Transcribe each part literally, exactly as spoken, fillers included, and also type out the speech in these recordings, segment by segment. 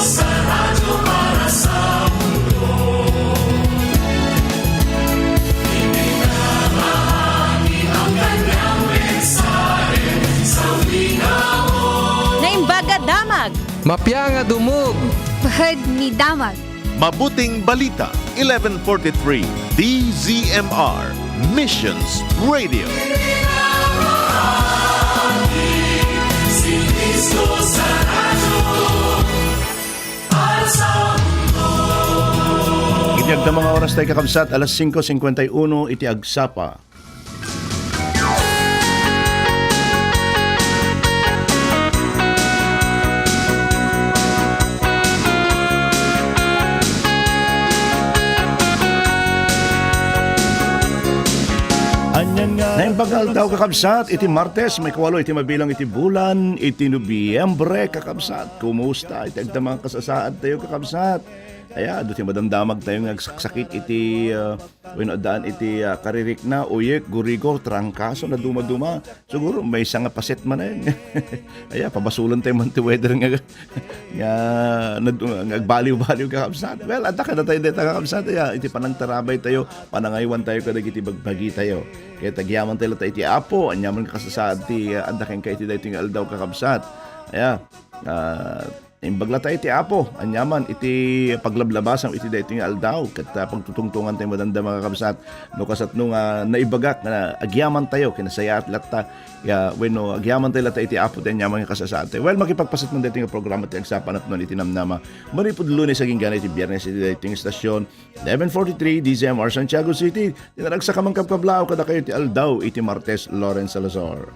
Sa radyo para sa mundo. Ipinamahagi ang kanyang mensahe sa wika mo. Naimbag a damag. Mapia nga dumog. Pahad ni damag. Mabuting Balita, eleven forty-three, D Z M R, Missions Radio. Si Cristo sa radyo. Iti agda nga oras tayo, kakabsat, alas singko singkwenta y uno iti agsapa. Naimbag nga aldaw, kakabsat, iti Martes, maikawalo iti mabilang iti bulan iti Nobyembre, kakabsat. Kumusta iti agda nga kasasaad tayo, kakabsat? Aya, adu ti madamdamag tayo nga agsaksakit iti, ah, wenno addaan iti, ah, karirikna, uyek, gurigor, trangkaso, na dumaduma. Siguro, maysa nga paset manen. Aya, pabasolan tayo man ti weather nga, nga, nga, nga agbaliw-baliw, kakabsat. Well, adda kadatayo deta, kakabsat. Aya, iti panangtarabay tayo, panangaywan tayo, kadagiti bagbagi tayo. Kaya agyaman tayo latta iti Apo, aniaman nga kasasaad ti, ah, adda kenka iti daytoy nga aldaw, kakabsat. Aya, ah, imbag latta iti Apo, aniaman iti paglablabasam iti daytoy nga aldaw, ket, ah, pagtutungtongan tayo madamdama, kakabsat, no kasatno nga naibagak nga agyaman tayo, kinasayaat latta, ya, wenno, agyaman tayo latta iti Apo, ti aniaman nga kasasaad tayo. Well, makipagpaset man daytoy nga programa ti Agsapa napnon iti namnama. Manipud Lunes agingga iti Biyernes iti daytoy nga istasyon, eleven forty-three, D Z M R Santiago City. Ti naragsak a mangkabkablaaw kadakayo ti aldaw iti Martes, Lawrence Salazar.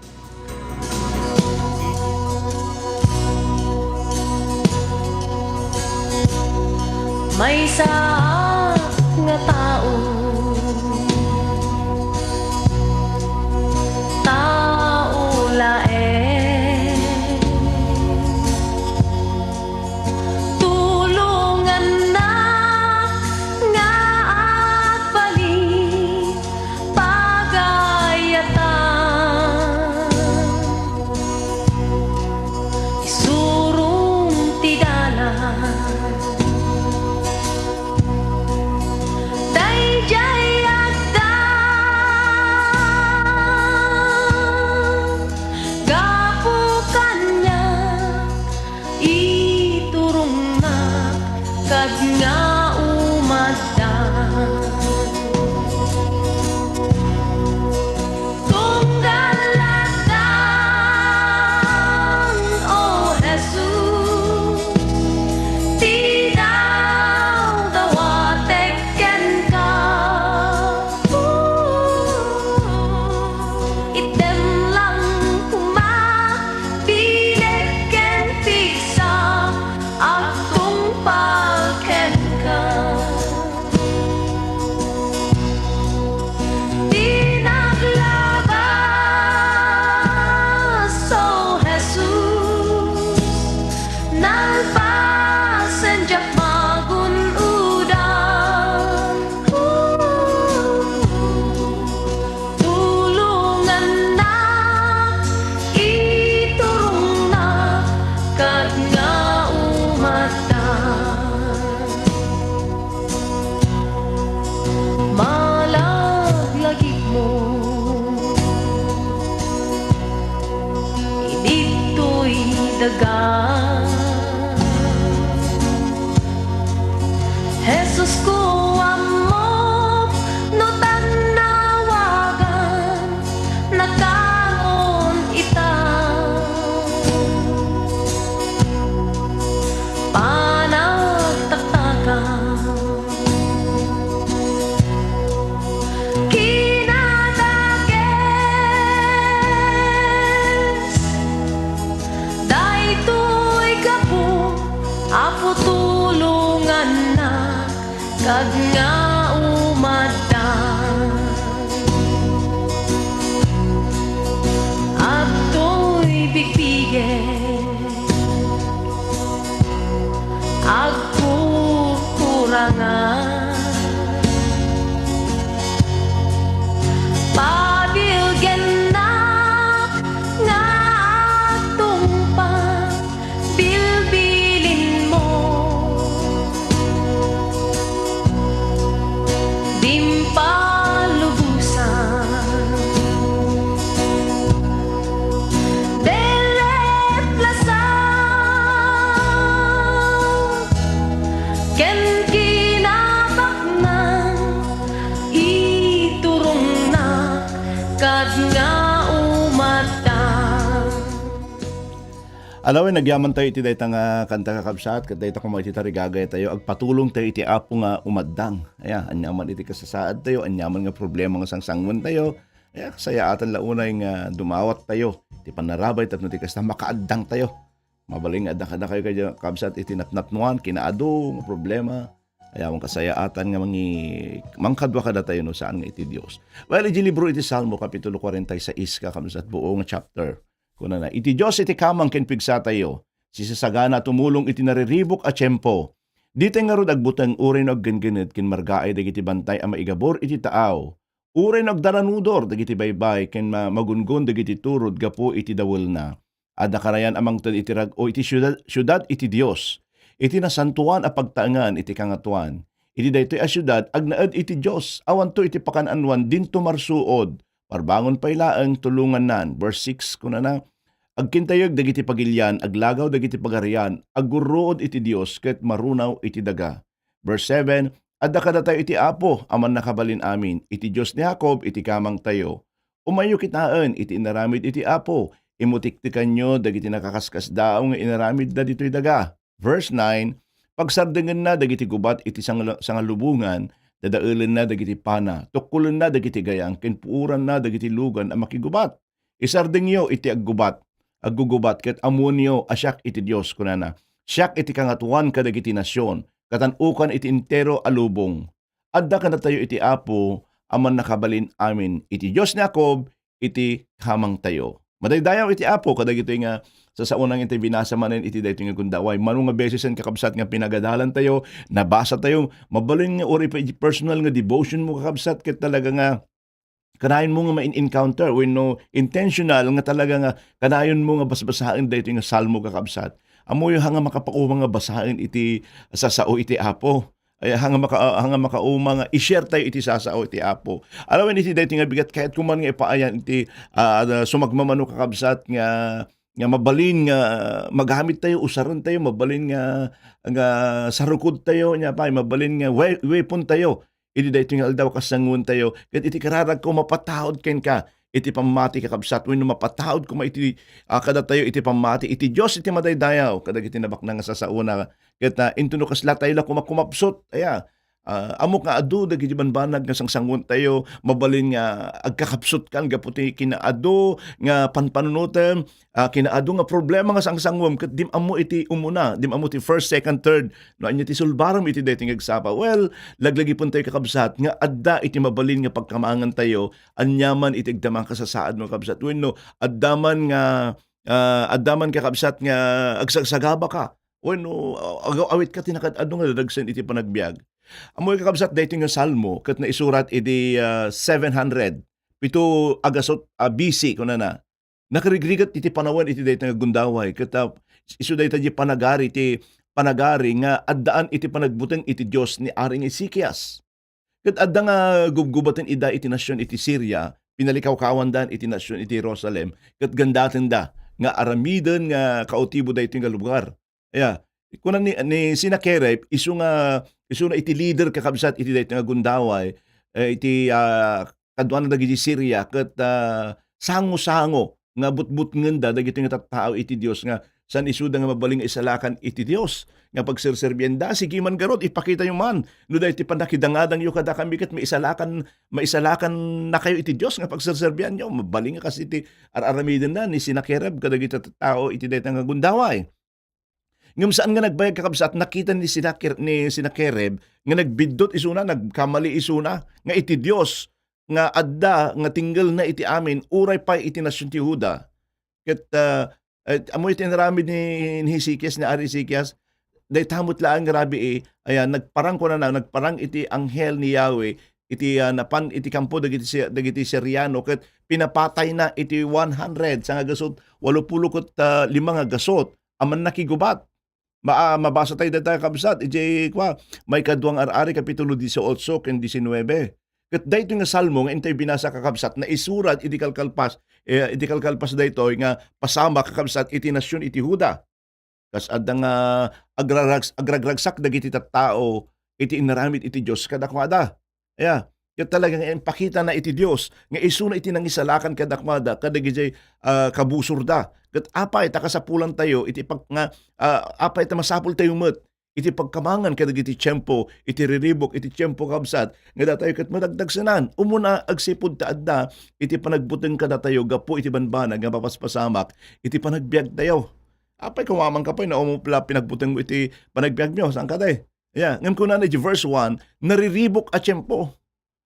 Maysa nga tao, tao laeng. Tulongannak nga agbali pagayatan. Isurom ti dalan. Daydiay agda gapu kaniak, iturongnak kad nga umaddan. Tunggal addan, O Jesus, ti dawdawatek kenka. Itdem lang koma, bileg ken pigsa, agtungpal kenka. Ti naglabas, O Jesus, nalpasen diak magun-odan. Tulongannak, iturongnak, kad nga umaddan. Malaglagipmo, iditoy daga. Jesus ko, ammom no tannawagan, nakangon ita. Panagtaktakam, kinadakes. Daytoy gapu, Apo, tulongannak kad nga umaddan. Adtoy bigbigen, agkurkurangan. Pabilgennak nga agtungpal, bilbilin mo Alawen, nagyaman tayo iti dayta nga kanta, kakabsat, ket dayta koma iti tarigagay tayo. Agpatulong tayo iti Apo nga umaddang. Aya, anyaman iti kasasaad tayo, anyaman nga problema nga sangsanguan tayo. Aya, kasayaatan la unay nga dumawat tayo iti panarabay tapno ti kasta makaaddang tayo. Mabalin nga adda kadakayo, kakabsat, iti napnapnuan, kinaadu nga problema. Aya, awan kasayaatan nga mangi-, mangkadua kadatayo no saan nga iti Dios. Well, iti libro iti Salmo, Kapitulo forty-six, kakabsat, buo nga chapter. Kunana, "Iti Dios iti kamang ken pigsatayo, sisasagana a tumulong iti nariribuk a tiempo." Ditay ngarud agbuteng uray no aggenggened ken margaay dagiti bantay a maigabur iti taaw, uray no agdaranudor dagiti baybay ken ma-, magungon dagiti turod gapu iti dawelna. Adda karayan a mangted iti rag-o iti siudad, siudad iti Dios, iti nasantoan a pagtaengan iti Kangatoan. Iti daytoy a siudad, agnaed iti Dios, awanto iti pakan-anoan, dinto marsuod. Parbangon pay laeng, tulongannan. Verse six, kunana, "Agkintayeg dagiti pagilian, aglagaw dagiti pagarian, aggurruod iti Dios, ket marunaw iti daga." Verse seven, "Adda kadatayo iti Apo a Mannakabalin-amin, iti Dios ni Jacob iti kamangtayo. Umayyo kitaen iti inaramid iti Apo, imutiktikanyo dagiti nakaskasdaaw nga inaramidda ditoy daga." Verse nine, "Pagsardengenna dagiti gubat iti sangla-, sangalubongan, dadaelenna dagiti pana, tukkolenna dagiti gayam, ken puoranna dagiti lugan a makigubat. Isardengyo iti aggubat, aggugubat, ket ammoenyo a siak iti Dios," kunana. "Siak iti Kangatoan kadagiti nasion, katan-okan iti entero a lubong. Adda kadatayo iti Apo a Mannakabalin-amin, iti Dios ni Jacob iti kamangtayo." Madaydayaw iti Apo kadagitoy nga sasaona nga intay binasa manen iti daytoy nga gundaway. Mano nga besesen, kakabsat, nga pinagadalan tayo, nabasa tayo, mabalin nga uray pay iti personal nga devotion mo, kakabsat, ket talaga nga kanayon mo nga ma-encounter wenno intentional nga talaga nga kanayon mo nga basbasaen daytoy nga Salmo, kakabsat. Ammoyo, haan nga makapauma nga basaen iti sasao iti Apo. Ay, haan nga maka-, haan nga makauma nga i-share tayo iti sasao iti Apo. Alawen iti daytoy nga bigat, kayat ko man nga ipaayan iti, ah, sumagmamano, kakabsat, nga, nga mabalin nga magamit tayo, usaren tayo, mabalin nga, nga sarukod tayo, nia pay, mabalin nga we-, weapon tayo iti daytoy nga aldaw, kas sanguan tayo. Ket iti kararag ko, mapataud kenka iti pammati, kakabsat, wenno mapataud koma iti, ah, kadatayo iti pammati iti Dios iti madaydayaw kadagiti nabaknang nga sasaona. Ket, ah, intono kasla tayo la kumakumapsut, aya, ah, ammok nga adu dagiti banbanag nga sangsanguan tayo, mabalin nga agkakapsutkan gapu ti kinaadu nga panpanunotem, ah, kinaadu nga problema nga sangsanguem, ket dim ammo iti umuna, dim ammo ti first, second, third, no ania ti sulbarem iti daytoy nga agsapa. Well, laglagipen tayo, kakabsat, nga adda iti mabalin nga pagkamaangan tayo, aniaman iti agdama nga kasasaad mo, kakabsat, wenno adda man nga, ah, adda man, kakabsat, nga agsagsagaba ka, wenno, ah, agaw-awit ka ti nakaad-adu nga dadagsen iti panagbiag. Ammoyo, kakabsat, daytoy nga Salmo ket naisurat idi, ah, seven hundred, pito a gasut, ah, B C, kunana. Nakarigrigat iti panawen iti dayta nga gundaway, ket, ah, isu dayta diay panagari ti panagari nga addaan iti panagbuteng iti Dios ni Ari nga Ezekias. Ket adda nga gubgubaten ida iti nasion iti Siria, pinalikawkawandan iti nasion iti Jerusalem, ket gandatenda nga aramiden nga kautibo daytoy nga lugar. Aya, kuna ni, ni Sennacherib, isu nga, isuna iti leader, kakabsat, iti daytoy nga gundaway, eh, iti, ah, kaduana dagiti Siria, ket, ah, sango-sango nga butbutngenda dagiti nga tattao iti Dios nga saan isuda nga mabalin nga isalakan iti Dios nga pagserserbianda. Sige man garud, ipakitayo man no daytoy pannakidangadangyo kadakami ket maisalakan, maisalakannakayo iti Dios nga pagserserbianyo. Mabalin nga kas iti ar-aramidenna ni Sennacherib kadagiti tattao iti dayta nga gundaway. Ngem saan nga nagbayag, kakabsat, nakita ni Sennacher-, ni Sennacherib nga nagbiddut isuna, nagkamali isuna, nga iti Dios nga adda nga tinggelna iti amin, uray pay iti nasion ti Juda. Ket, ah, eh, ammo iti inaramid ni, ni Ezekias, ni Ari Ezekias, dayta met laeng nga rabii, ayan, nagparang, kunana, nagparang iti anghel ni Yahweh iti, ah, napan iti kampo dagiti Si-, dagiti Siriano, ket pinapatayna iti one hundred, sanga gasut, walupulo ket, ah, lima nga gasut a mannakigubat. Ma-, ah, mabasa tayo dayta, kabsat, idiay, kua, maikadua nga Ar-ari, Kapitulo dieciocho ken diecinuebe. Ket daytoy nga Salmo nga intay binasa, kakabsat, naisurat idi kalkalpas, eh, idi kalkalpas daytoy nga pasamak, kakabsat, iti nasion iti Juda. Kas adda nga agrarags-, agragragsak dagiti tattao iti inaramid iti Dios kadakuada. Aya, ket talaga nga impakitana iti Dios nga isuna iti nangisalakan kadakuada kadagiti, ah, kabusorda, Ket apay ta kasapulantayo iti pag-, nga, ah, apay ta masapultayo met iti pagkamangan kadagiti tiempo, iti riribuk, iti tiempo, kabsat, nga datayo ket madagdagsenan. Umuna, agsipud ta adda iti panagbuteng kadatayo gapu iti banbanag nga mapaspasamak iti panagbiagtayo. Apay, kumamanka pay, no, umuna la pinagbutengmo iti panagbiagmo, saan kadi? Ya, ngem kunana iti verse one, nariribuk a tiempo.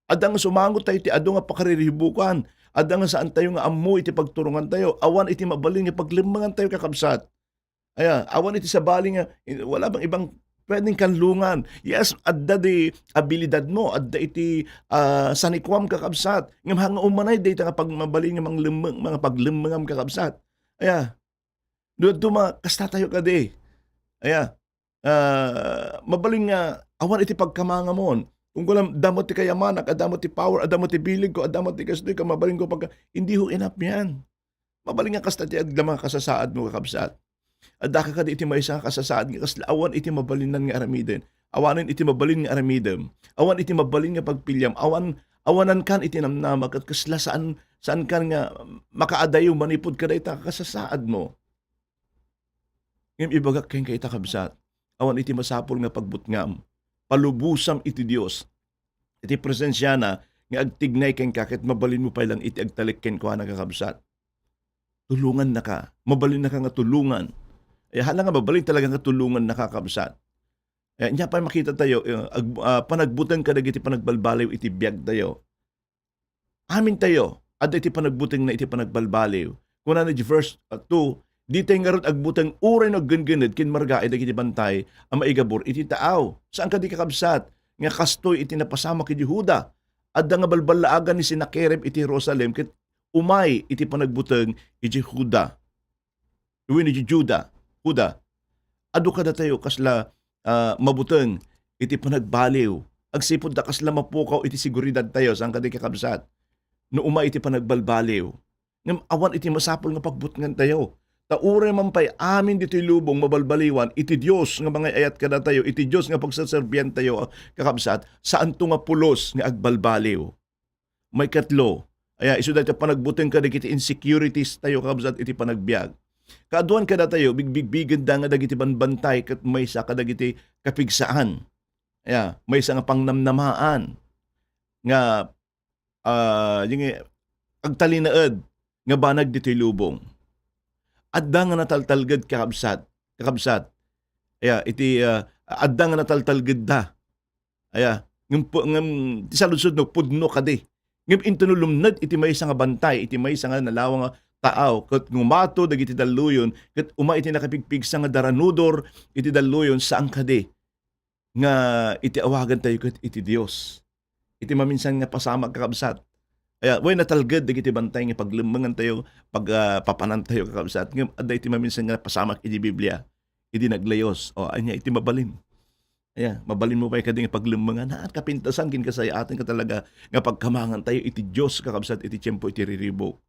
Adda nga sumangottayo iti adu nga pakariribukan. Adda nga saantayo nga ammo iti pagturongantayo. Awan iti mabalin nga paglemmengantayo, kakabsat. Aya, awan iti sabali nga, eh, wala bang ibang pwedeng kanlungan. Yes, adda di abilidad mo, adda iti, ah, sanikuam, kakabsat. Ngem haan nga umanay dayta nga pag-, mabalin nga manglemmeng, nga paglemmengam, kakabsat. Aya, duaduma, kastatayo kadi. Aya, ah, mabalin nga awan iti pagkamangamon. Kung kunam, adda met ti kayamanak, adda met ti power, adda met ti bilig ko, adda met ti kastoy ko, mabalin ko pagka, hindi ho enough yan. Mabalin nga kasta ti agdama nga kasasaad mo, kakabsat. Adda ka kadi iti maysa nga kasasaad nga kasla awan iti mabalinan nga aramiden. Awanen iti mabalin nga aramidem. Awan iti mabalin nga pagpiliam. Awan, awanan kan iti namnama ket kasla saan, saan kan nga makaadayo manipud kadayta nga kasasaad mo. Ngem ibagak kenka ita, kabsat, awan iti masapul nga pagbutngam. Palubosam iti Dios, iti presensiana nga agtignay kenka ket mabalinmo pay lang iti agtalek kenkuana, kakabsat. Tulongannaka. Mabalinnaka nga tulongan. Eh, hala nga mabalin talaga nga tulongannaka, kabsat. Eh, nia pay makitatayo, eh, ag-, ah, panagbuteng kadagiti panagbalbaliw iti biagtayo. Amintayo, adda iti panagbutengna iti panagbalbaliw. Kunana iti verse, ah, two, "Ditay ngarud agbuteng uray no aggenggened ken margaay dagiti bantay a maigabur iti taaw." Saan kadi, kakabsat, nga kastoy iti napasamak iti Juda? Adda nga balballaagan ni Sennacherib iti Jerusalem ket umay iti panagbuteng iti Juda. Wenno iti Juda, Juda. Adu kadatayo kasla, ah, mabuteng iti panagbaliw. Agsipud ta kasla mapukaw iti seguridadtayo, saan kadi, kakabsat? No umay iti panagbalbaliw. Ngem awan iti masapul nga pagbutngantayo. Ta uray man pay amin ditoy lubong mabalbaliwan, iti Dios nga mangay-ayat kadatayo, iti Dios nga pagserserbiantayo, kakabsat, saanto nga pulos nga agbalbaliw. Maikatlo, aya, isu dayta panagbuteng kadagiti insecurities tayo, kabsat, iti panagbiag. Kaaduan kadatayo, bigbigbigenda nga dagiti banbantay ket maysa kadagiti kapigsaan. Aya, maysa nga pangnamnamaan nga, ah, yung, eh, agtalinaed nga banag ditoy lubong. Adda nga nataltalged, kakabsat, kakabsat. Aya, iti, ah, adda nga nataltalgedda. Aya, ngem pu-, ngem ti saludsodna, pudno kadi. Ngem inton no lumned iti maysa nga bantay, iti maysa nga nalawa nga taaw, ket ngumato dagiti dalluyon, ket umay iti nakapigpigsa nga daranudor iti dalluyon, saan kadi nga iti awagantayo ket iti Dios. Iti maminsan nga pasamak, kakabsat. Aya, wen, natalged dagiti bantay nga paglemmengantayo, pag, ah, papanantayo, kakabsat. Ngem adda iti maminsan nga pasamak iti Biblia. Idi naglayos, o, ania iti mabalin? Aya, mabalinmo pay kadi nga paglemmengan? Haan, kapintasan ken kasayaatan ka talaga nga pagkamangantayo iti Dios, kakabsat, iti tiempo iti riribuk.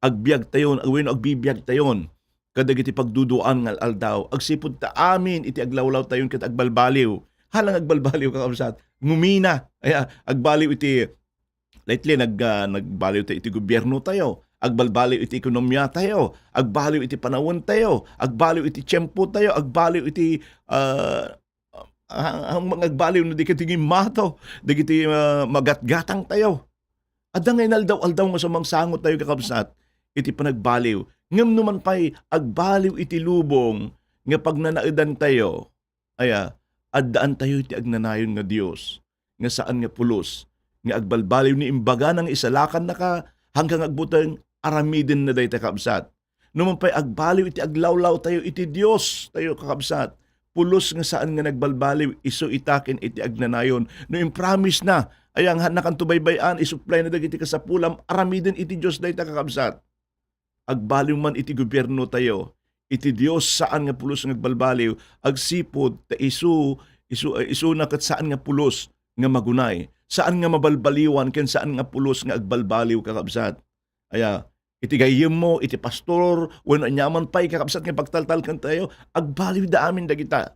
Agbiagtayon, wenno agbibiagtayon kadagiti pagduduaan nga al-aldaw. Agsipud ta amin iti aglawlawtayon ket agbalbaliw. Hala nga agbalbaliw, kakabsat. Ngumina. Aya, agbaliw iti Lately, nag-, ah, nagbaliw tayo iti gobierno tayo, agbalbaliw iti ekonomia tayo, agbaliw iti panawen tayo, agbaliw iti tiempo tayo, agbaliw iti, ah, ah, ang mga agbaliw no di kadagiti mato, dagiti, ah, magatgatang tayo. Adda nga inaldaw-aldaw nga sumangsango tayo, kakabsat, iti panagbaliw. Ngem no man pay agbaliw iti lubong nga pagnanaedan tayo, Aya, addaan tayo iti agnanayon nga Dios, nga saan nga pulos, nga agbalbaliw ni imbagana nga isalakannaka, hangka nga agbuteng, aramiden na dayta, kakabsat. No man pay agbaliw iti aglawlaw tayo iti Dios tayo, kakabsat, pulos nga saan nga nagbalbaliw, isu ita ken iti agnanayon. No impromise na, aya nga nakanto baybay-an, isuplay na dagiti kasapulam, aramiden iti Dios dayta, kakabsat. Agbaliw man iti gobierno tayo, iti Dios saan nga pulos nga agbalbaliw, agsipud ta isu, isu, eh, isuna ket saan nga pulos nga magunay, saan nga mabalbaliwan ken saan nga pulos nga agbalbaliw, kakabsat. Aya, iti gayyemmo, iti pastor, wenno aniaman pay, kakabsat, nga pagtaltalkentayo, agbaliwda amin dagita.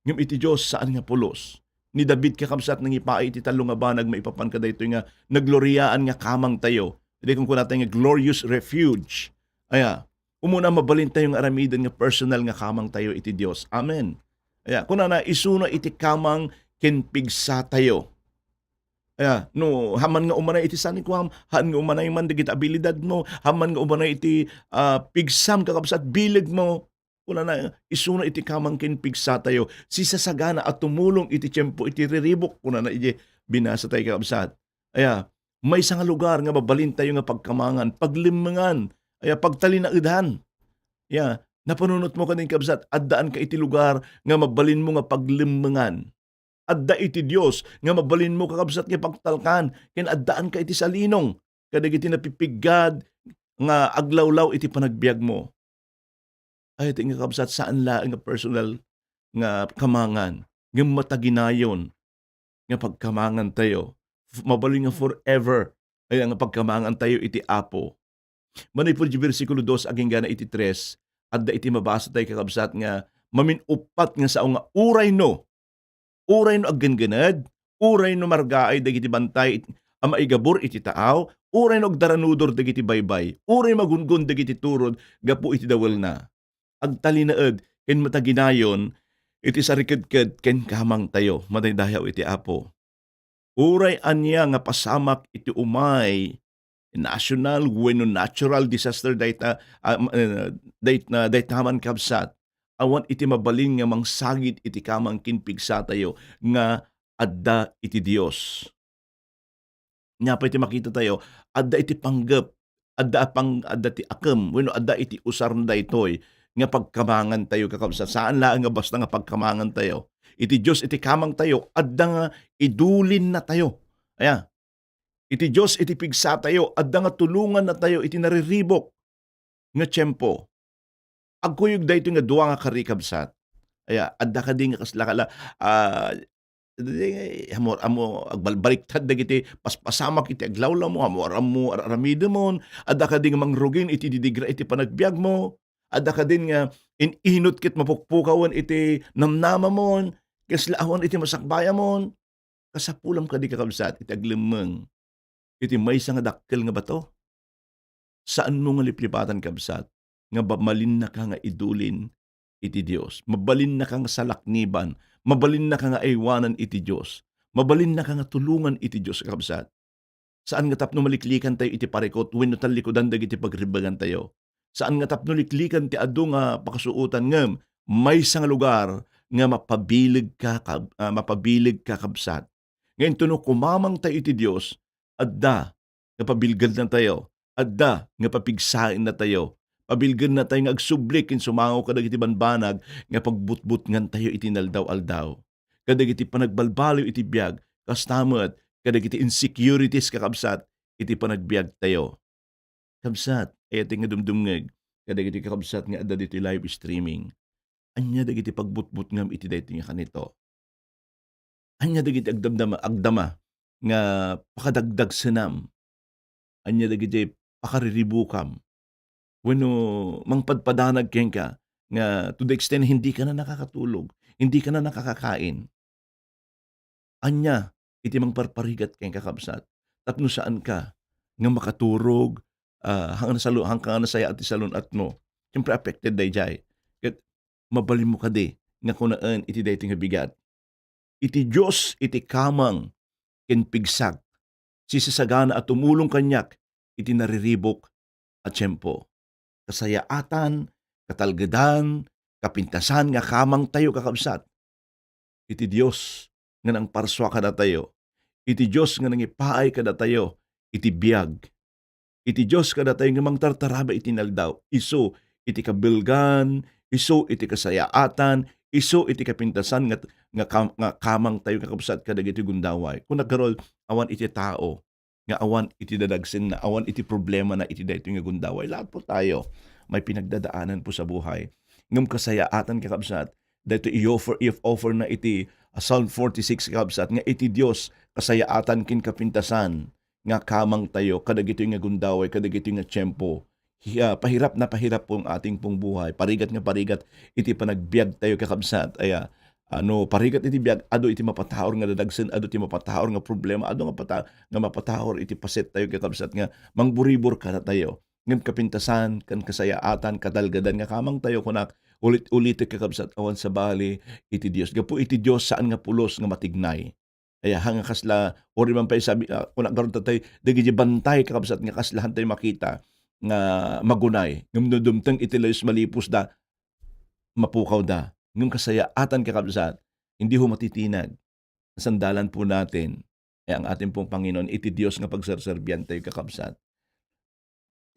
Ngem iti Dios, saan nga pulos. Ni David, kakabsat, nangipaay iti tallo nga banag maipapan kadaytoy nga nagloriaan nga kamangtayo. Idi kunkunatayo nga glorious refuge. Aya, Umuna, mabalintayo nga aramiden nga personal nga kamangtayo iti Dios. Amen. Aya, kunana, isuna iti kamang ken pigsatayo. Aya, no, haan man nga umanay iti sanikuam, haan nga umanay man dagiti abilidadmo, haan man nga umanay iti, ah, pigsam, kakabsat, bilegmo, kunana, isuna iti kamang ken pigsatayo. Sisasagana a tumulong iti tiempo iti riribuk, kunana iti binasa tayo, kakabsat. Aya, maysa nga lugar nga mabalintayo nga pagkamangan, paglemmengan, aya, pagtalinaedan. Ya, napanunotmo kadin, kabsat, addaanka iti lugar nga mabalinmo nga paglemmengan. Adda iti Dios nga mabalinmo, kakabsat, nga pagtalkan, ken addaanka iti salinong kadagiti napipiggad nga aglawlaw iti panagbiagmo. Ay, ti nga, kabsat, saan laeng nga personal nga kamangan, ngem mataginayon nga pagkamangantayo. F-, mabalin nga forever ay nga pagkamangantayo iti Apo. Manipud ti bersikulo dos aginggana iti tres, adda iti mabasa tayo, kakabsat, nga mamin-uppat nga sao nga uray no, uray no aggenggened, uray no margaay dagiti bantay a maigabur iti taaw, uray no agdaranudor dagiti baybay, uray magunggon dagiti turod gapu iti dawelna. Agtalinaed ken mataginayon iti sarikedked ken kamangtayo. Madaydayaw iti Apo. Uray ania nga pasamak iti umay, national wenno natural disaster dayta, ah, ma-, eh, dayt-, na dayta man, kabsat, awan iti mabalin nga mangsagid iti kamang ken pigsatayo nga adda iti Dios. Nia pay ti makitatayo, adda iti panggep, adda a pang-, adda ti akem, wenno adda iti usar na daytoy nga pagkamangantayo, kakabsat. Saan laeng nga basta nga pagkamangantayo. Iti Dios iti kamangtayo, adda nga idulinnatayo. Aya, iti Dios iti pigsatayo, adda nga tulongannatayo iti nariribuk nga tiempo. Agkuyog daytoy nga dua nga kari, kabsat. Aya, adda kadi nga kasla kala, ah, di, ammo, ammo, agbalbaliktad dagiti paspasamak iti aglawlawmo, ammo, ammo, ar-, aramidemon, adda kadi nga mangrugin iti didigra iti panagbiagmo, adda kadin nga in-inut ket mapukpukawen iti namnamamon, kasla awan iti masakbayamon. Kasapulam kadi, kakabsat, iti aglemmeng iti maysa nga dakkel nga bato. Saanmo nga liplipatan, kabsat, nga mabalinnaka nga idulin iti Dios. Mabalinnaka nga salakniban. Mabalinnaka nga aywanan iti Dios. Mabalinnaka nga tulongan iti Dios, kakabsat. Saan nga tapno maliklikantayo iti parikut wenno tallikudan dagiti pagribegantayo. Saan nga tapno liklikan ti adu nga pakasuotan, ngem maysa nga lugar nga mapabilegka, kab-, ah, mapabilegka, kabsat. Nga intono kumamangtayo iti Dios, adda nga pabilgednatayo, adda nga papigsaennatayo, pabilgednatayo nga agsubli ken sumango kadagiti banbanag nga pagbutbutngantayo iti inaldaw-aldaw. Kadagiti panagbalbaliw iti biag, kasta met kadagiti insecurities, kakabsat, iti panagbiagtayo. Kabsat, ay-ayatek nga dumdumngeg kadagiti kakabsat nga adda ditoy live streaming. Ania dagiti pagbutbutngam iti daytoy nga kanito? Ania dagiti agdamdama, agdama nga pakadagdagsenam? Ania dagiti pakariribukam? Wenno mangpadpadanag kenka nga to the extent hindi ka na nakakatulog, hindi ka na nakakakain? Ania iti mangparparigat kenka, kabsat, tapno saanka nga makaturog, ah, haan nga nasalu-, haanka nga nasayaat ti salun-atmo? Siyempre, affected daydiay. Ket mabalinmo kadi nga kunaen iti daytoy nga bigat, "Iti Dios iti kamang ken pigsak, sisasagana a tumulong kaniak iti nariribuk a tiempo." Kasayaatan, katalgedan, kapintasan nga kamangtayo, kakabsat, iti Dios nga nangparsua kadatayo, iti Dios nga nangipaay kadatayo iti biag, iti Dios kadatayo nga mangtartaraba iti inaldaw, isu iti kabilgan, isu iti kasayaatan, isu iti kapintasan nga, nga kam-, nga kamangtayo, kakabsat, kadagiti gundaway. Kunak garud, awan iti tao nga awan iti dadagsenna, awan iti problemana iti daytoy nga gundaway. Lahat po tayo may pinagdadaanan po sa buhay. Ngem kasayaatan, kakabsat, daytoy i-offer, i-offer na iti, ah, Psalm forty-six, kakabsat, nga iti Dios kasayaatan ken kapintasan nga kamangtayo kadagitoy nga gundaway, kadagitoy nga tiempo. Hi-, ah, pahirap na pahirap po ang ating pong buhay. Parigat nga parigat iti panagbiagtayo, kakabsat. Aya, ano, parigat iti biag, adu iti mapataor nga dadagsen, adu ti mapataor nga problema, adu nga pata-, nga mapataor iti pasettayo, kakabsat, nga mangburibor kadatayo. Ngem kapintasan, ken kasayaatan, kadalgadan nga kamangtayo, kunak, ulit-ulitek, kakabsat, awan sabali iti Dios. Gapu iti Dios, saan nga pulos nga matignay. Aya, ha nga kasla, uri man pay sabi, ah, kunak garud tatay, dagiti bantay, kakabsat, nga kaslahantay makita nga magunay. Ngem no dumteng iti layus malipusda, mapukawda. Ngem kasayaatan, kakabsat, hindi ho matitinag. Sandalan po natin ay ang ating pong Panginoon, iti Dios nga pagserserbiantayo, kakabsat.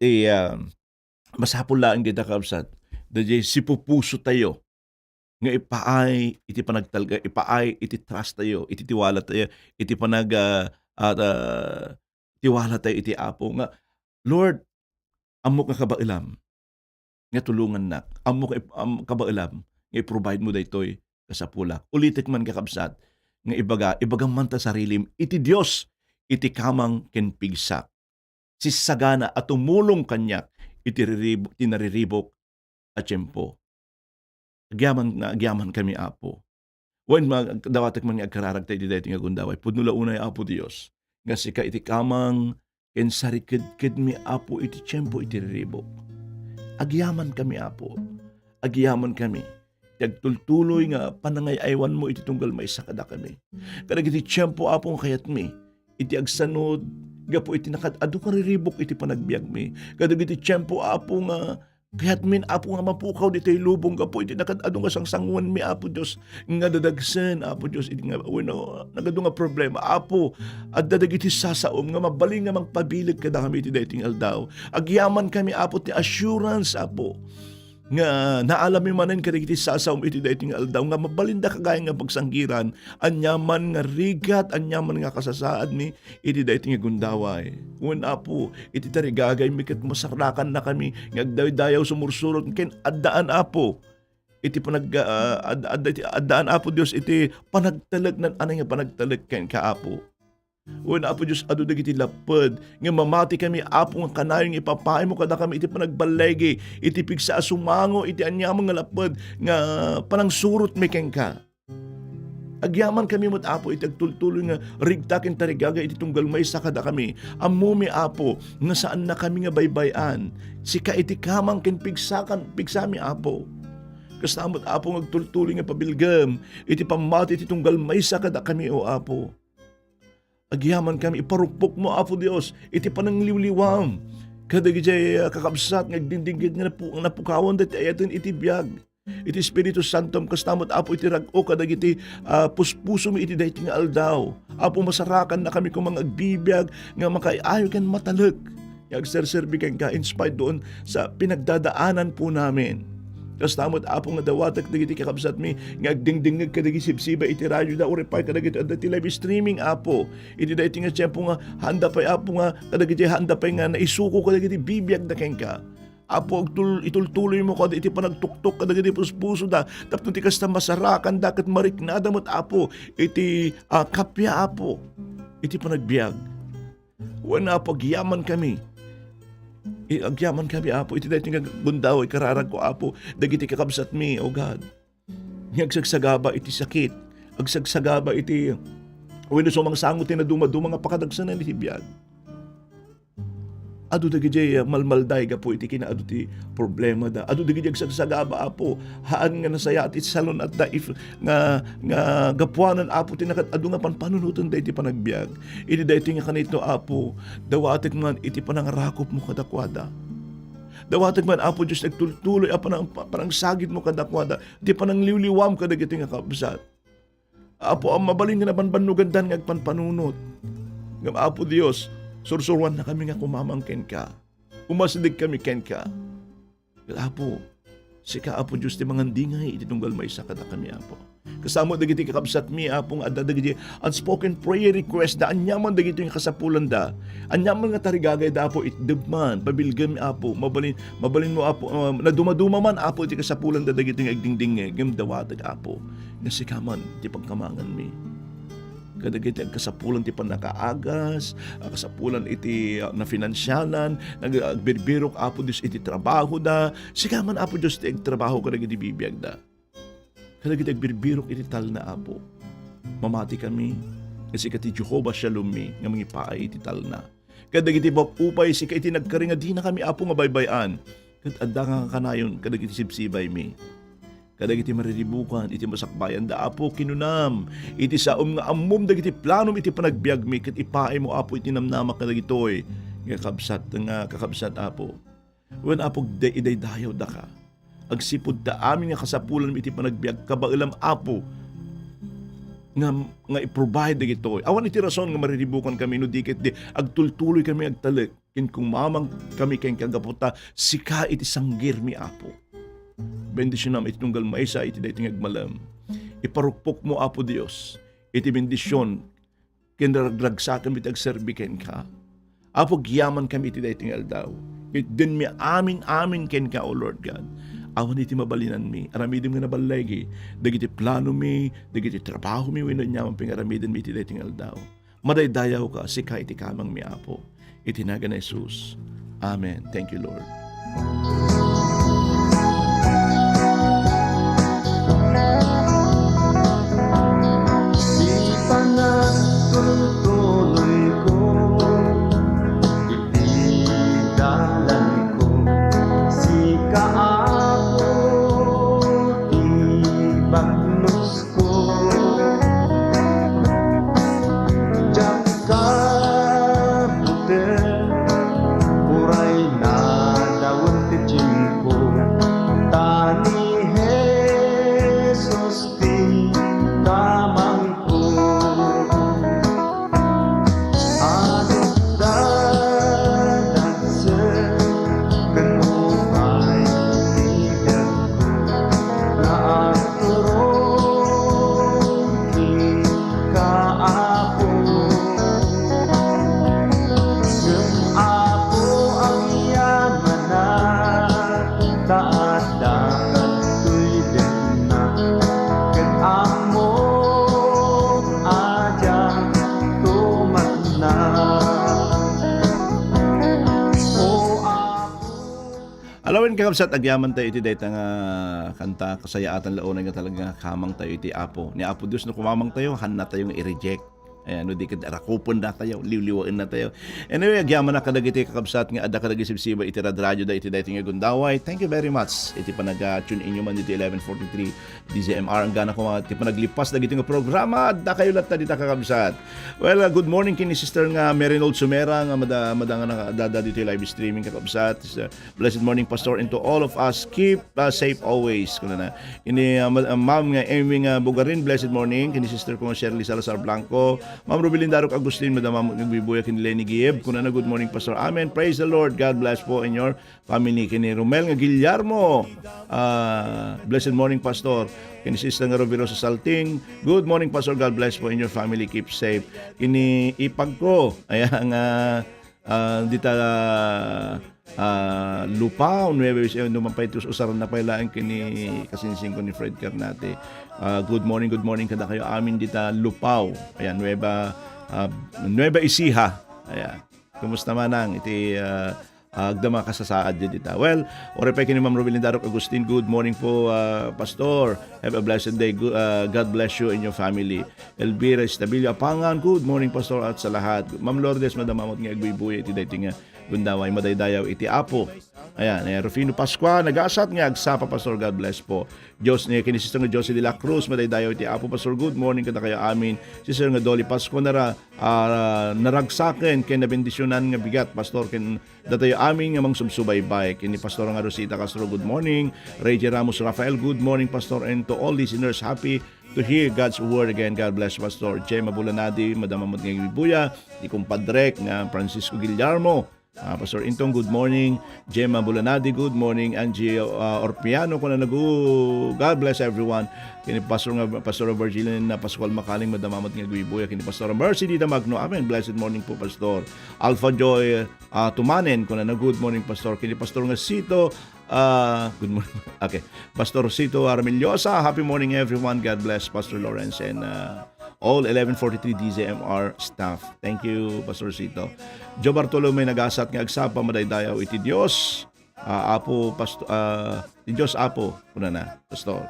Ti, ah, masapul laeng dita, kakabsat, daydiay sipupusotayo nga ipaay iti panagtalga, ipaay iti trust tayo, iti tiwala tayo, iti panag-, ah, ah, ah, tiwala tayo iti Apo nga, "Lord, ammok nga kabaelam nga tulongannak. Ammok nga ip-, am-, kabaelam nga i-provide mo daytoy kasapulak." Ulitek man, kakabsat, nga ibaga, ibagam man ta sarilim iti Dios, iti kamang ken pigsak. Sisagana a tumulong kaniak iti ririb-, ti nariribuk a tiempo. Agyaman, nga agyamankami, Apo. Wen, ma-, dawatek man nga agkararagta iti daytoy nga gundaway. Pudno la unay, Apo Dios, nga sika iti kamang ken sarikedkedmi, Apo, iti tiempo iti riribuk. Agyamankami, Apo. Agyamankami ti agtultuloy nga panangay-aywanmo iti tunggal maysa kadakami. Kadagiti tiempo, Apo, nga kayatmi iti agsanud gapu iti nakaad-adu nga riribuk iti panagbiagmi. Kadagiti tiempo, Apo, nga kayatmin, Apo, nga mapukaw ditoy lubong gapu iti nakaad-adu nga sangsanguenmi, Apo Dios, nga dadagsen, Apo Dios, iti nga, wenno, nagadu nga problema. Apo, adda dagiti sasaom nga mabalin nga mangpabileg kadakami iti daytoy nga aldaw. Agyamankami, Apo, ti assurance, Apo, nga naalammi manen kadagiti sasaom iti daytoy nga aldaw nga mabalinda kagayam nga pagsanggiran, aniaman nga rigat, aniaman nga kasasaadmi iti daytoy nga gundaway. Wen, Apo, iti tarigagaymi ket masarakannakami nga agdaydayaw, sumursurot ken addaan, Apo, iti panag-, ah, ad-, ad-, iti addaan, Apo Dios, iti panagtalek, naan-anay nga panagtalek kenka, Apo. Wen, Apo Dios, adu dagiti lapped nga mamati kami, Apo, nga kanayon nga ipapaaymo kadakami iti panagballigi, iti pigsa a sumango iti aniaman nga lapped nga panangsurotmi kenka. Agyamankami met, Apo, iti agtultuloy nga rigta ken tarigaga iti tunggal maysa kadakami. Ammomi, Apo, nga saannakami nga baybay-an. Sika iti kamang ken pigsakan, pigsami, Apo. Kasta met, Apo, nga agtultuloy nga pabilgem iti pammati iti tunggal maysa kadakami, O Apo. Agyamankami, iparukpokmo, Apo Dios, iti panangliwliwam kadagiti, ah, kakabsat nga agdingdingngeg nga napu-, napukawan daytoy ayaten iti biag. Iti Espiritu Santom, kasta met, Apo, iti rag-o kadagiti, ah, puspusomi iti daytoy nga aldaw. Apo, masarakannakami koma nga agbibiag nga makaay-ayo ken matalek nga agserserbi kenka in spite doon sa pinagdadaanan po namin. Kasta met, Apo, nga dawatek dagiti kakabsatmi nga agdingdingngeg kadagiti sibsibay iti radioda, uray pay kadagiti adda iti live streaming, Apo. Iti daytoy nga tiempo nga haanda pay, Apo, nga kadagiti haanda pay nga naisuko kadagiti bibiagda kenka. Apo, agtul-, itultuloymo kada iti panagtuktok kadagiti puspusoda, tapno ti kasta masarakanda ket mariknada met, Apo, iti, ah, kappia, Apo, iti panagbiag. Wen, Apo, agyamankami. I-, agyamankami, Apo, iti daytoy nga gundaway, kararagko, Apo, dagiti kakabsatmi, O God, nga agsagsagaba iti sakit, agsagsagaba iti wenno sumangsango ti nadumaduma nga pakadagsenan iti biag. Adu dagiti malmalday gapu iti kinaadu ti problemada. Adu dagiti agsagsagaba, Apo, haan nga nasayaat iti salun-atda if, nga, nga gapuanan, Apo, ti nakaad-adu nga panpanunotenda iti panagbiag. Iti daytoy nga kanito, Apo, dawatek man iti panangarakupmo kadakuada. Dawatek man, Apo Dios, ti agtultuloy a panang-, panangsagidmo kadakuada, ti panangliwliwam kadagiti nga kabsat. Apo, a mabalin nga nabanbannogandan nga agpanpanunot. Ngem, Apo Dios, sursuroannakami nga kumamang kenka. Umasidegkami kenka. Ket, Apo, sika, Apo Dios, ti mangandingay iti tunggal maysa kadakami, Apo. Kasano dagiti kakabsatmi, Apo, nga adda dagiti unspoken prayer request da, aniaman dagiti nga kasapulanda. Aniaman nga tarigagayda, Apo, itdeb man, pabilgem, Apo, mabalin, mabalinmo, Apo, um, nadumaduma man, Apo, iti kasapulanda dagiti nga agdingdingngeg, ngem dawatek, Apo, nga sika man ti pagkamanganmi. Kadagiti agkasapulan ti pannakaagas, agkasapulan iti, ah, nafinansialan, nag-, agbirbirok, Apo Dios, iti trabahoda. Sika man, Apo Dios, ti agtrabaho kadagiti bibiagda. Kadagiti agbirbirok iti talna, Apo. Mamati kami, nga sika ti Jehovah Shalom mi, nga mangipaay iti talna. Kadagiti pap-upay, sika iti nagkari nga dinakami, Apo, nga baybay-an. Ket adda nga kanayon kadagiti sibsibaymi. Kadagiti mariribukan iti masakbayanda, Apo, kinunam iti saom nga ammom dagiti planom iti panagbiagmi, ket ipaaymo, Apo, iti namnamak kadagitoy nga kabsat, nga kakabsat, Apo. Wen, Apo, day-, idaydayawdaka. Agsipud ta amin nga kasapulanmi iti panagbiag, kabaelam, Apo, nga, nga i-provide dagitoy. Awan iti rason nga mariribukankami no di ket di agtultuloykami agtalek ken kumamangkami kenka gapu ta sika iti sanggirmi, Apo. Bendisionam iti tunggal maysa iti daytoy nga agmalem. Iparukpokmo, Apo Dios, iti bendision ken ragragsakam iti agserbi kenka. Apo, agyamankami iti daytoy nga aldaw. Itdenmi amin-amin kenka, O Lord God. Awan iti mabalinanmi. Aramidem nga naballigi dagiti planomi, dagiti trabahomi, wenno aniaman pay nga aramidenmi iti daytoy nga aldaw. Madaydayawka, sika iti kamangmi, Apo. Iti nagan ni Jesus. Amen. Thank you, Lord. Iti panagtultuloyko, iti dalanko, sika, Apo, ti bagnosko. Diak kabuteng, uray nadawen ti tiempo, ta ni Jesus ti kamangko. Adda dagsen ken upay ti biagko nga agturong kenka, Apo. Ngem, Apo, agyamanak ta adda kadtoy biagna, ket ammok a diak tumatna. O Apo. Ala wen, kakabsat, agyamantayo iti dayta nga kanta, kasayaatan la unay nga talaga nga kamangtayo iti Apo. Ni Apo Dios, no kumamangtayo, haannatayo nga i-reject. Ayan, no di ket rakupennatayo, liwliwaennatayo. Anyway, agyamanak kadagiti kakabsat nga adda kadagiti sibsibay iti radradioda iti daytoy nga gundaway. Thank you very much iti panaga-tune inyo man iti eleven forty-three D Z M R. Anggana koma ti panaglipas dagiti nga programa, adda kayo latta dita, kakabsat. Well, uh, good morning ken ni Sister nga Merinol Sumera nga mada, mada nga nakadada ditoy live streaming, kakabsat. Blessed morning, Pastor, and to all of us. Keep, uh, safe always, kunana. Ken ni, uh, ma-, uh, Ma'am nga Amy nga Bugarin, blessed morning. Ken ni Sister ko nga Shirley Salazar Blanco, Ma'am Rubilin Darok Agustin, Madam Ma'am nga Bibuya, ken ni Lenny Gieb, kunana, "Good morning, Pastor." Amen. Praise the Lord. God bless po in your family. Ken ni Romel nga Guillermo, uh, blessed morning, Pastor. Ken ni Sister nga Rubirosa Salting, "Good morning, Pastor. God bless po in your family. Keep safe." Ken ni ipag ko, ayan nga, ah, dita, ah, Lupao, Nueva Ecija, no man pay tus-, usaranna pay laeng ken ni kasinsingko ni Fred Carnate. Ah, good morning, good morning kadakayo amin dita Lupao. Ayan, Nueva, ah, Nueva Ecija. Ayan. Kumusta manang iti, ah, ah, agdama kasasaad dita? Well, uray pay ken ni Ma'am Robilin Darok Agustin, "Good morning po, ah, Pastor. Have a blessed day. Go-, ah, God bless you and your family." Elvira Estabillo Apangan, "Good morning, Pastor, at sa lahat." Ma'am Lourdes, Madam Amot nga agbuybuya iti daytoy nga gundaway, madaydayaw iti Apo. Ayan, eh, Rufino Pascua, "Nagasat nga agsapa, Pastor, God bless po." Dios ni, ken ni Sister nga Josie de la Cruz, madaydayaw iti Apo, Pastor, good morning kadakayo amin. Sister nga Dolly Pascua, nara-, ah, naragsaken ken nabendisionan nga bigat, Pastor, ken datayo amin nga mangsubsubaybay. Ken ni Pastor nga Rosita Castro, good morning. Reggie Ramos Rafael, good morning, Pastor, and to all listeners, happy to hear God's word again. God bless, Pastor. Gemma Bulanadi, Madam Amot nga Bibuya, ni kumpadrek nga Francisco Guillermo. Ah, Pastor Intong, good morning. Gemma Bulanadi, good morning. Angie, ah, Orpiano, kunana, gu-, God bless everyone. Ken ni Pastor nga, Pastor Virgilin na Pascual Makaling, Madam Amot nga Guibuya, ken ni Pastor Mercy Dita Magno. Amen. Blessed morning po, Pastor. Alpha Joy, ah, Tumanen, kunana, good morning, Pastor. Ken ni Pastor nga Sito, ah, good morning. Okay. Pastor Sito Armillosa, happy morning, everyone. God bless, Pastor Lawrence, and, ah, all eleven forty-three D Z M R staff. Thank you, Pastor Sito. Joe Bartolome, "Nagasat nga agsapa, madaydayaw iti Dios." Ah, Apo, Pasto-, ah, ti Dios Apo, kunana, Pastor.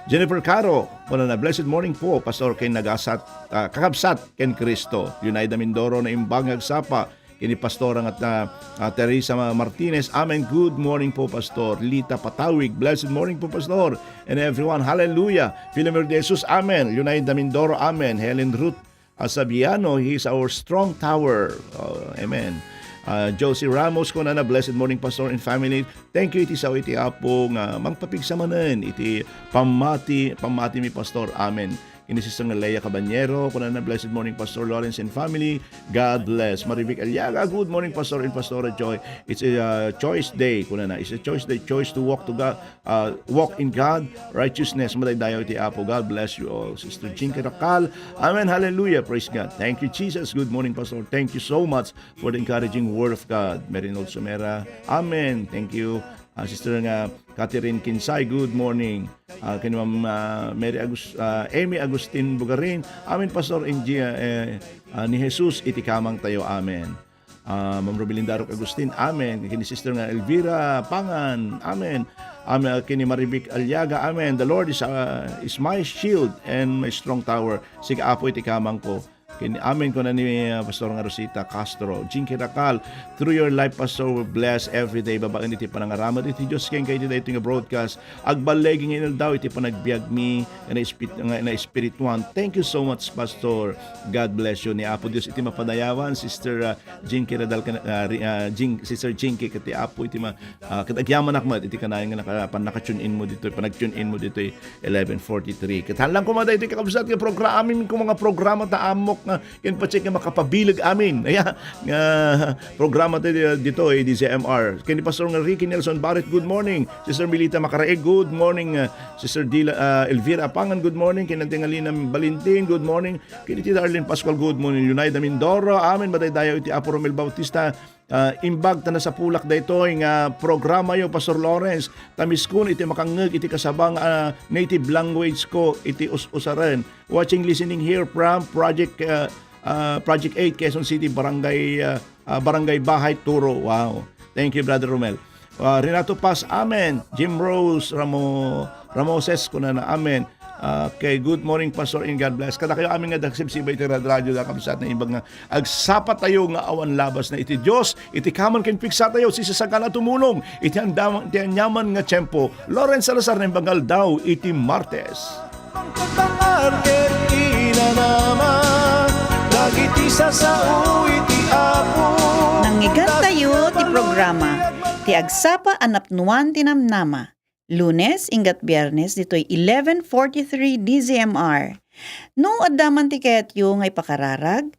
Jennifer Caro, kunana, "Blessed morning po, Pastor, ken nagasat, ah, kakabsat ken Cristo." Yunaida Mindoro, "Naimbag nga agsapa, Kini Pastora nga, ah, ah, Teresa Ma-, Martinez, amen. Good morning po, Pastor. Lita Patawig, blessed morning po, Pastor. And everyone, hallelujah. Filomeno de Jesus, amen. Leonida Mindoro, amen. Helen Ruth, ah, Sabiano, he is our strong tower. Oh, amen. Ah, Josie Ramos, kunana, blessed morning, Pastor and family. Thank you iti sao iti Apo nga mangpapigsa manen iti pammati, pammati mi, Pastor. Amen. Kini Sister nga Lea Cabanyero, kunana, blessed morning, Pastor Lawrence and family. God bless. Marivic Aliaga, good morning, Pastor and Pastora Joy. It's a, uh, choice day, kunana. It's a choice day, choice to walk to God, uh, walk in God, righteousness. Madaydayaw iti Apo. God bless you all. Sister Jinky Racal, amen, hallelujah, praise God. Thank you, Jesus. Good morning, Pastor. Thank you so much for the encouraging word of God. Merinald Sumera, amen. Thank you. Ah, Sister nga Catherine Kinsay, good morning. Ah, ken Ma'am, ah, Mary Agus-, ah, Amy Agustin Bugarin, amen, Pastor, in G-, eh, ah, ni Jesus iti kamangtayo, amen. Ah, Ma'am Romelinda Roque Agustin, amen. Kini Sister nga Elvira Pangan, amen. Amen. Kini Marivic Aliaga, amen. The Lord is, ah, is my shield and my strong tower. Siak, Apo, iti kamangko. Ken-, amen, kuna ni, uh, Pastor nga Rosita Castro. Jinky Racal, through your life, Pastor, we bless every day babaen iti panangaramid iti Dios kenka iti daytoy nga broadcast. Agballigi nga inaldaw iti panagbiagmi nga naespit-, nga naespirituan. Thank you so much, Pastor. God bless you. Ni Apo Dios iti mapadayawan, Sister, uh, Jinky Radal, kan-, uh, ri-, uh, Jin-, Sister Jinky, ket ti Apo iti ma-, Ah, ket agyamanak met iti kanayon nga naka-, pannaka-tune in mo ditoy, panag-tune in mo ditoy, eleven forty-three. Ket haan lang koma daytoy, kakabsat, nga progra-, amin koma nga programa ta ammok nga ken patse nga makapabileg amin. Aya, nga programa ta di-, ditoy, D Z M R. Ken ni Pastor nga Ricky Nelson Barret, good morning. Sister Milita Macaraig, good morning. Ah, Sister Dila, ah, Elvira Apangan, good morning. Ken ni Antingalina Valentin, good morning. Ken ni Tita Arlene Pascual, good morning. Leonida Mindoro, amen. Madaydayaw iti Apo Romel Bautista. Ah, imbag ta nasapulak daytoy nga programayo, Pastor Lawrence, ta miskun iti makangngeg iti kasaba nga, ah, native language ko iti us-usaren. Watching, listening here from Project, ah, ah, Project eight, Quezon City, Barangay, ah, ah, Barangay Bahay, Turo. Wow. Thank you, Brother Romel. Ah, Renato Paz, amen. Jim Rose Ramo-, Ramoses, kunana, amen. Okay, good morning, Pastor, and God bless. Kadakayo amin nga dagsibsiba iti rad-, radyo da, kabsat, nga imbag nga agsapa tayo nga awan labas na iti Dios, iti kaman ken piksa tayo, sisasagana tumulong iti andam-, iti anyaman nga tiempo. Lawrence Salazar, naimbag nga aldaw iti Martes. Pangkatangad ket inanama, dagiti sasao iti Apo. Nangngegatayo ti programa, Ti Agsapa a Napnuan ti Namnama. Lunes, inggat Biernes, ditoy eleven forty-three D Z M R. No adda man ti kayatyo nga ipakararag,